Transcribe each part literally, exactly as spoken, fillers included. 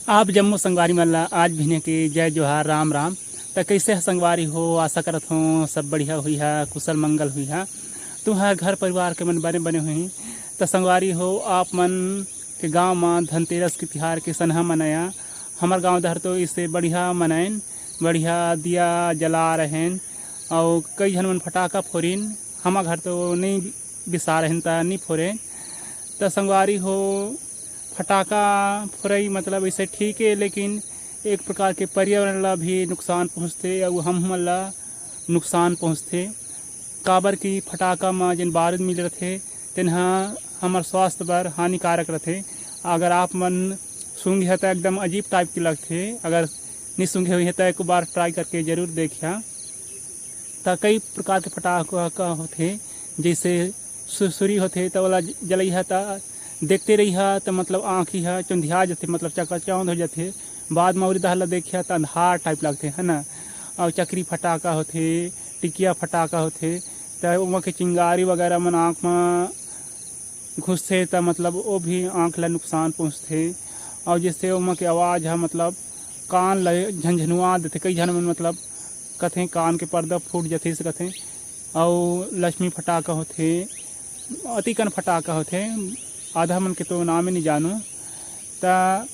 आप जम्मो संगवारी मन ला आज भिने के जय जोहार, राम राम। त कइसे ह संगवारी हो? आशा करत हों सब बढ़िया हुई हा, कुशल मंगल हुई हा। तुंहर घर परिवार के मन बने बने होही। त संगवारी हो, आप मन के गांव म धनतेरस के तिहार कइसनहा मनाया? हमर गांव डहर तो इसे बढ़िया मनाएन, बढ़िया दिया जला रहेन, अउ कई झन मन फटाका फोरिन। हमर घर तो नई बिसार हन, त नी फोरे। त संगवारी हो, फटाका फोरई मतलब ऐसे ठीक है, लेकिन एक प्रकार के पर्यावरण ला भी नुकसान पहुँचते, अउ हम मन ला नुकसान पहुँचते। काबर कि फटाका म जेन बारूद मिल रथे, तेन ह हमर स्वास्थ्य बर हानिकारक रथे। अगर आप मन सूंघे ह, त एकदम अजीब टाइप के लगथे। अगर नी सूंघे हुई है, त एक बार ट्राई करके जरूर देखिया। त कई प्रकार के फटाका होथे, जैसे सुरसुरी होथे, त ओला जलइहा त देखते रहिहा त मतलब आँखी ह चुंधिया जथे, मतलब चकाचौंध हो जथे। बाद म उरी दहर ला देखिहा त अंधार टाइप लगथे, है ना। अउ चकरी फटाका होथे, टिकिया फटाका होथे, त ओमा के चिंगारी वगैरह मन आँख म घुसथे त मतलब वो भी आँख ला नुकसान पहुँचथे। अउ जैसे ओमा के आवाज़ ह मतलब कान ला झनझनुआ देथे, कई झन मन मतलब कथे कान के पर्दा फूट जथे से कथे। अउ लक्ष्मी फटाका होथे, अतिकन फटाका होथे, आधा मन के तो नामे नहीं जानू। त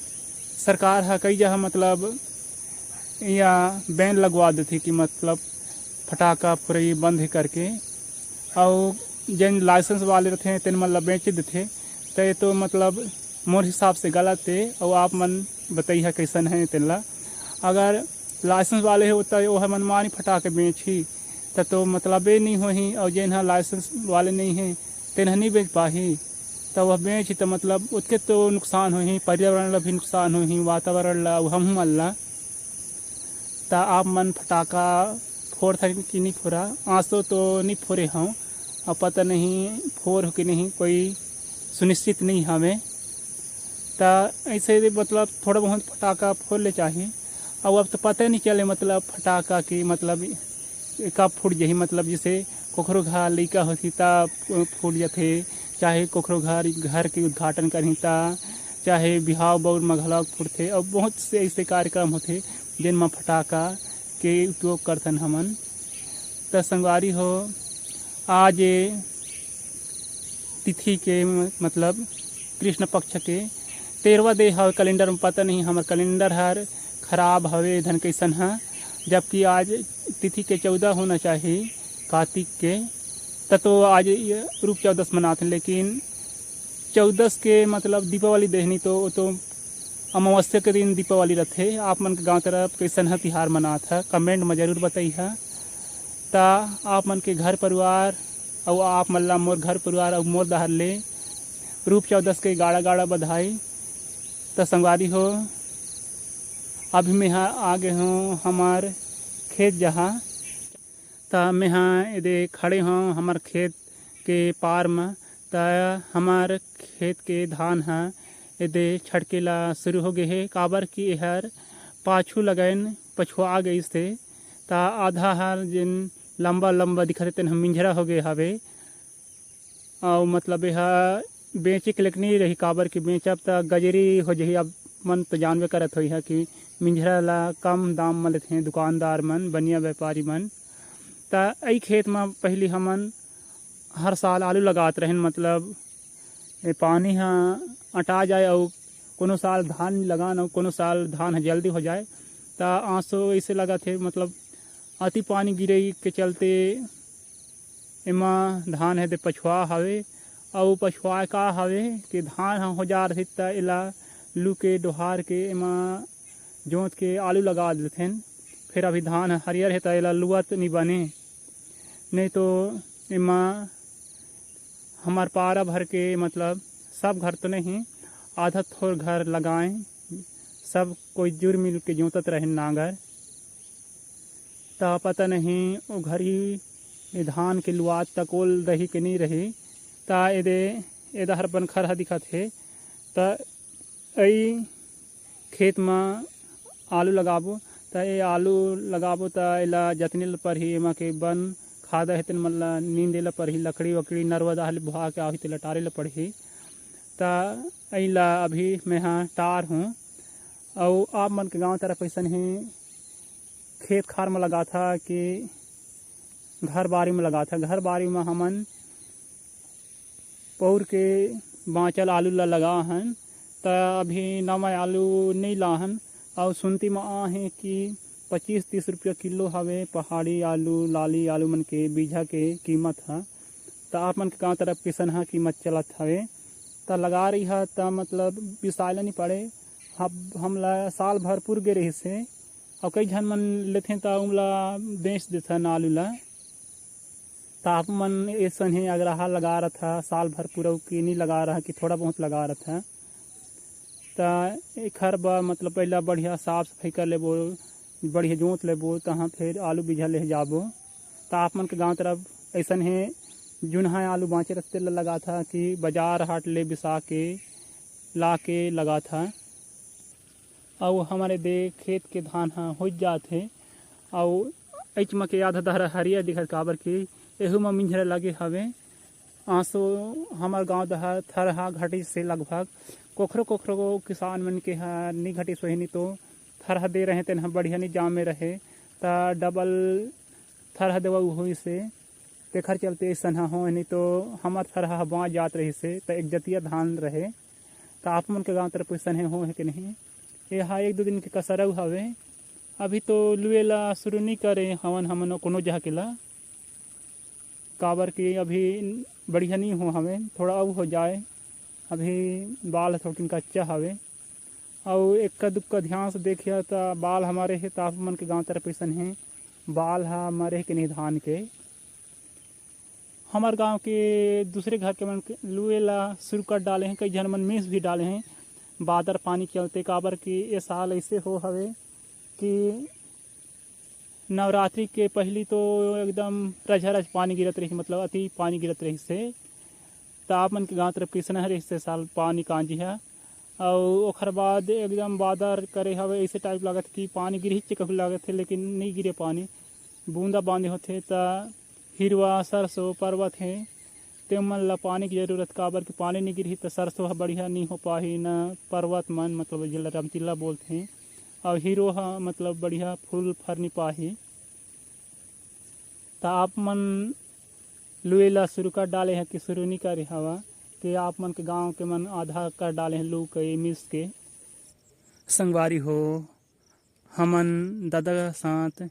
सरकार ह कई जगह मतलब या बैन लगवा देथे कि मतलब फटाका फुरई बंद हे करके। अउ जेन लाइसेंस वाले रथे तेन मन ला बेच देथे। त ये तो मतलब मोर हिसाब से गलत हे। अउ आप मन बताइहा कैसन है तेन ला। अगर लाइसेंस वाले हो त ओह मनमानी फटाके बेचही, त तो मतलबे नहीं होही। अउ जेन ह लाइसेंस वाले नहीं है तेन ह नहीं बेच पाही, त वह बेचही त मतलब ओतके तो नुकसान होही, पर्यावरण ला भी नुकसान होही, वातावरण ला, अउ हमहू मन ला। त आप मन फटाका फोरथन कि नहीं फोरा? आंसो तो नहीं फोरे हूँ, अब पता नहीं फोर हो कि नहीं, कोई सुनिश्चित नहीं हवे। त ऐसे मतलब थोड़ा बहुत फटाका फोर ले चाही। अब अब तो पता नहीं चले मतलब फटाका की मतलब कब फूट जही, मतलब जैसे कोखरो घर लइका होही त फूट जथे, चाहे कोखरो घर घर के उद्घाटन करही त, चाहे बिहाव बउर म घलक फूटथे। अउ बहुत से ऐसे कार्यक्रम होथे जेन म फटाका के उपयोग करथन हमन। त संगवारी हो, आज ये तिथि के म-, मतलब कृष्ण पक्ष के तेरहवाँ दे हवे कैलेंडर में, पता नहीं हमर कैलेंडर हर खराब हवे धन कैसन ह, जबकि आज तिथि के चौदह होना चाहिए कार्तिक के, त तो आज ये रूप चौदस मनात हैं, लेकिन चौदस के मतलब दीपावली देहनी तो, तो अमावस्या के दिन दीपावली रथे। आप मन के गांव तरफ कैसन ह तिहार मनात ह, कमेंट में जरूर बताइहा। त आप मन के घर परिवार अउ आप मन ला मोर घर परिवार अउ मोर डहर ले रूप चौदस के गाड़ा गाड़ा बधाई। त संगवारी हो, अभी मैं हा आ गे हूँ हमार खेत जहाँ। त मैं हा एदे खड़े हूँ हमार खेत के पार म। त हमार खेत के धान ह एदे छटके ला शुरू हो गे हे, काबर कि एहर पाछू लगाइन पछुआ गइस हे। त आधा हर जेन लंबा लंबा दिखत हे, तेन ह मिंझरा हो गे हवे। अउ मतलब एहा बेचे के लेक नइ रही, काबर कि बेचब त गजरी हो जही। अब मन तो जानबे करत होही कि मिंझरा ला कम दाम म लेथे दुकानदार मन, बनिया व्यापारी मन। त एही खेत म पहिली हमन हर साल आलू लगात रहेन, मतलब ए पानी ह अटा जाए अउ कोनो साल धान लगान अउ कोनो साल धान ह जल्दी हो जाए। त आंसू ऐसे लगत हे, मतलब अति पानी गिरे के चलते एमा धान हे दे पछुआ हवे। अउ पछुआ का हवे कि धान ह हो जा रही त एला लू के डोहार के एमा जोत के आलू लगा देथेन। फिर अभी धान ह हरियर हे त एला लुअत नहीं बने, नहीं तो एमा हमार पारा भर के मतलब सब घर तो नहीं, आधा थोर घर लगाए, सब कोई जुर मिल के जोतत रहे नांगर। त पता नहीं ओ घरी ए धान के लुआत तक ओल दही के नहीं रही। त एदे एदा हर बन खरहा दिखत हे। त एई खेत म आलू लगाबो, त ए आलू लगाबो त एला जतने ल परही, एमा के बन खादा हे तेन मन ल नींदे ल परही, लकड़ी वकड़ी नरवा दाह ले बोहा के आही तेला टारे ल पड़ही। त एला अभी मैं ह टार हूँ। अउ आप मन के गांव तरफ अइसन हे, खेत खार म लगाथा कि घर बारी म लगाथा? घर बारी म हमन पौर के बांचल आलू ला लगा हन, त अभी नवा आलू नइ लाहन। अउ सुनती म आहे कि पच्चीस तीस रुपया किलो हवे पहाड़ी आलू, लाली आलू मन के बीजा के कीमत ह। त आप मन के गांव तरफ कइसन ह कीमत चलत हवे? त लगा रही ह त मतलब बिसाय ला नइ पड़े। हम, हमला साल भर पुर गे रहिस हे, अउ कई झन मन लेथें त उमला बेच देथन आलू ला। त आप मन अइसन हे अगर आहा लगा रथा, साल भर पुरऊ के नइ लगा रहा कि थोड़ा बहुत लगा रथा, त एखर बर मतलब पहिला बढ़िया साफ सफाई कर लेबो, बढ़िया जोत लेबो, तहाँ फिर आलू बीजा लेहे जाबो। त आप मन के गांव तरफ अइसन हे, जुनहा आलू बांचे रथे, तेला लगाथा कि बाजार हाट ले बिसा के, ला के लगाथा। अउ हमर दे खेत के धान ह होइच जात हे, अउ अइच म के आधा डहर हरियर दिखत, काबर कि एहू म मिंझरा लगे हवे। आंसू हमर गांव डहर थरहा घटिस हे लगभग, कोखरो कोखरो किसान मन के ह नी घटिस होही, नी तो थरहा दे रहे तेन ह बढ़िया नी जामे रहे, त डबल थरहा देवा होइस हे, तेखर चलते अइसन ह हो, नी तो हमर थरहा ह बांच जात रहिस हे, त एक जतिया धान रहे। त आप मन के गांव तरफ अइसन हे, हो हे कि नहीं? ये हा एक दो दिन के कसरऊ हवे, अभी तो लुए ला शुरू नी करे हवन हमन कोनो जहा के ला, काबर कि अभी बढ़िया नी हो हवे, थोड़ा अउ हो जाए, अभी बाल ह थोड़किन कच्चा हवे। अउ एक्का दुक्का ध्यान से देखिया त बाल ह मरे हे, त आप मन के गांव तरफ अइसन हे, बाल ह मरे हे कि नहीं धान के। हमर गांव के दूसरे घर के मन के लुए ला शुरू कर डाले हैं, कई झन मन मिस भी डाले हैं बादर पानी के चलते, काबर कि ये साल ऐसे हो हवे कि नवरात्रि के पहली तो एकदम रझारझ पानी गिरत रहिस, मतलब अति पानी गिरत रहिस हे। त आप मन के गांव तरफ कइसन रहिस हे साल पानी कांजी ह? अउ ओखर बाद एकदम बादर करे हवे, ऐसे टाइप लागत कि पानी गिरही च कहू लागत हे, लेकिन नई गिरे पानी, बूंदा बांदे होथे। त हिरवा, सरसों, परवत हे, ते मन ल पानी के जरूरत, काबर कि पानी नई गिरही त सरसों ह बढ़िया नई हो पाही, न परवत मन, मतलब जेला रमतिल्ला बोलथे, अउ हिरो ह मतलब बढ़िया फूल फर नई पाही। त आप मन लुए ला शुरू कर डाले ह कि शुरू नई करे हवा, कि आप मन के गांव के मन आधा कर डाले ह लू के मिस के? संगवारी हो, हमन ददा साथ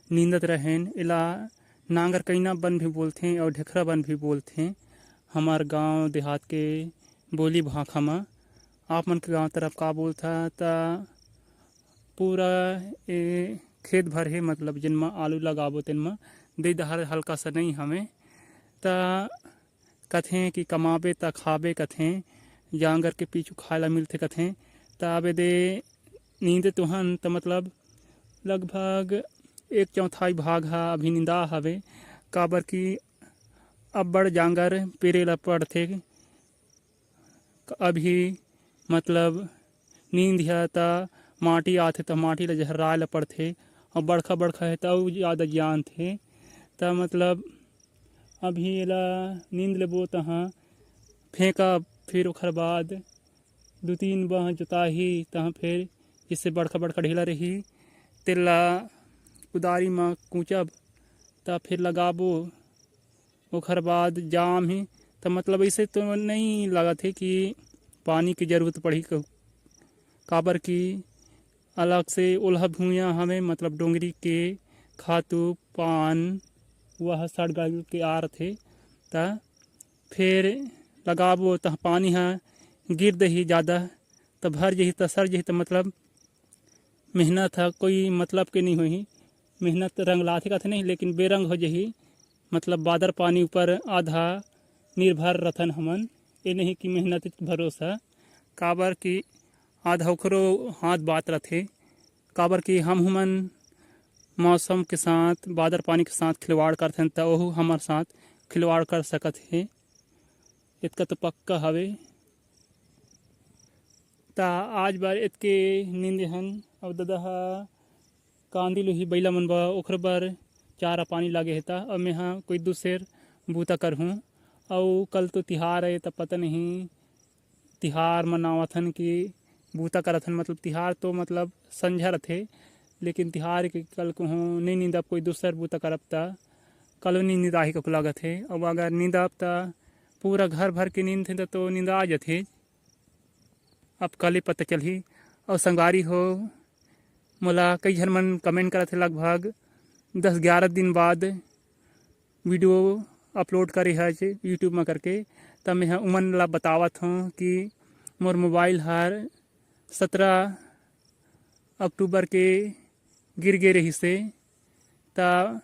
नींदत रहेन, एला नांगर कइना बन भी बोलथें अउ ढेखरा बन भी बोलथें। हमर गांव देहात के बोली भाखा म। आप मन के गांव तरफ का बोलथा? त पूरा ए खेत भर हे, मतलब जेन म आलू लगाबो तेन म दे डहर हल्का सा नई हवे। त कथें कि कमाबे त खाबे कथें, जांगर के पीछू खाए ला मिलथे कथें। त अब एदे नींदे तो हन, त मतलब लगभग एक चौथाई भाग ह अभी निंदा हवे, काबर कि अब्बड़ जांगर पेरे ला पड़थे। अभी मतलब नींद ह त माटी आथे त माटी ला जहराए ला पड़थे, अउ बड़खा बड़खा हे त अउ जादा जियानथे। त मतलब अभी एला नींद लेबो तहाँ फेंकब, फिर ओखर बाद दू तीन बार जोताही, तहाँ फिर जैसे बड़खा बड़खा ढेला रही, तेला कुदारी म कूचब, त फिर लगाबो। ओखर बाद जाम ही, त मतलब ऐसे तो नई लागत हे कि पानी के जरूरत पड़ही कहू, काबर कि अलग से ओलहा भुइयां हवे, मतलब डोंगरी के खातू पान वह सड़ गल के आ रथे, त फेर लगाबो त पानी ह गिर दही जादा, त भर जही त सड़ जही, त मतलब मेहनत ह कोई मतलब के नई होही। मेहनत रंग लाथे कथे नहीं, लेकिन बेरंग हो जही। मतलब बादर पानी ऊपर आधा निर्भर रथन हमन, ये नहीं कि मेहनत भरोसा, काबर कि आधा ओखरो हाथ बात रथे, काबर कि हम हमन मौसम के साथ, बादर पानी के साथ खिलवाड़ करथन, त ओहू हमर साथ खिलवाड़ कर सकत हे, इतका तो पक्का हवे। त आज बर इतके नींदे हन। अब ददा ह कांदी लुही बइला मन बर, ओखर बर चारा पानी लागे हे, त अब मेंहा कोई दूसर बूता करहूँ। अउ कल तो तिहार हे, त पता नहीं तिहार मनावत हन कि बूता करत हन, मतलब तिहार तो मतलब संझा रथे, लेकिन तिहार के कल कहूँ नइ निंदब, कोई दूसर बूता करब त कलो नइ निंदाही कखु लागत हे। अब अगर निंदब त पूरा घर भर के नींदथे त तो निंदा जाथे। अब कल ही पता चलही। अउ संगवारी हो, मोला कई झन मन कमेंट करत हे, लगभग दस ग्यारह दिन बाद वीडियो अपलोड करे हच YouTube म करके, त मेंह उमन ला बतावत हौं कि मोर मोबाइल हर सत्रह अक्टूबर के गिर गे रहिसे, त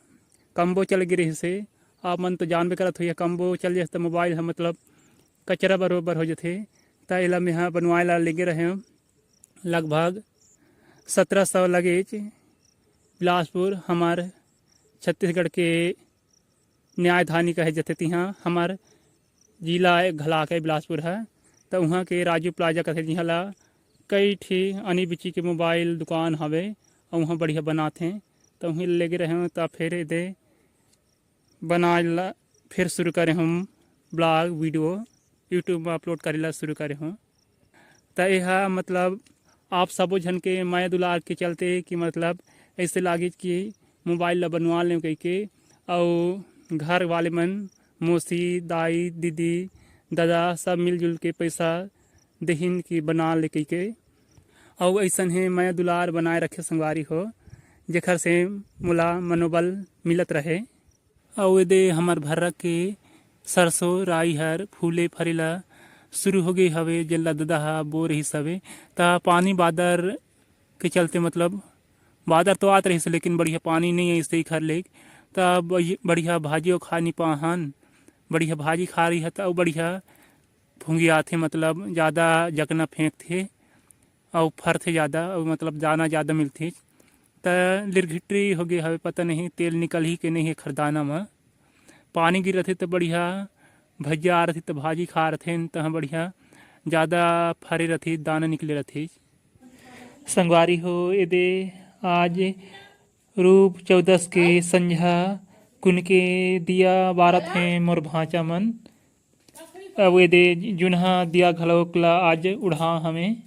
कम्बो चल गे रहिसे। आप मन तो जानबे करत होइहा, कम्बो चल जाथे त मोबाइल ह मतलब कचरा बरोबर हो जथे। त एला मेंह बनवाए ला लेगे रहेंव, लगभग सत्रह सौ लगेच बिलासपुर, हमर छत्तीसगढ़ के न्यायधानी कहे जथे, तिहाँ हमर जिला ए घला के बिलासपुर ह। त उहाँ के राजू प्लाजा कथे, जिहाँ ला कई ठी आनी बिची के मोबाइल दुकान हवे, अउ उहाँ बढ़िया बनाथे। त उहीं लेगे रहेंव, त फेर एदे बनाए ला फेर शुरू करे हौं, ब्लॉग वीडियो YouTube म अपलोड करे ला शुरू करे हौं। त एहा मतलब आप सबो झन के मया दुलार के चलते कि मतलब ऐसे लागिस कि मोबाइल ला बनवा लें कहिके, अउ घर वाले मन, मौसी, दाई, दीदी, दादा सब मिलजुल के पैसा देहिन कि बना ले कहिके। अउ ऐसन हे मया दुलार बनाए रखे संगवारी हो, जेखर से मोला मनोबल मिलत रहे। अउ एदे हमर भर्रा के सरसों, राई हर फूले फरे ला शुरू हो गे हवे, जेन ला ददा ह बो रहिस हवे। त पानी बादर के चलते, मतलब, बादर तो आत रहिस, लेकिन बढ़िया पानी नइ आइस एखर ले। त बढ़ि-, बढ़िया भाजी अउ खा नि पाहन, बढ़िया भाजी खा रही है, त अउ बढ़िया फुंगियाथे, मतलब, जादा जकना फेंकथे। अउ फरथे जादा, अउ मतलब दाना जादा मिलथे। त लिरघिटरी हो गे हवे, पता नहीं तेल निकलही के नहीं एखर दाना म। पानी गिर रथे त बढ़िया भजिया आ रथे, त भाजी खा रथे, तहाँ बढ़िया जादा फरे रथे, दाना निकले रथे। संगवारी हो, एदे आज रूप चौदस के संझा कुन के दिया बारत हे मोर भांचा मन। अब एदे जुनहा दिया घलोक ला आज उड़हा हमें।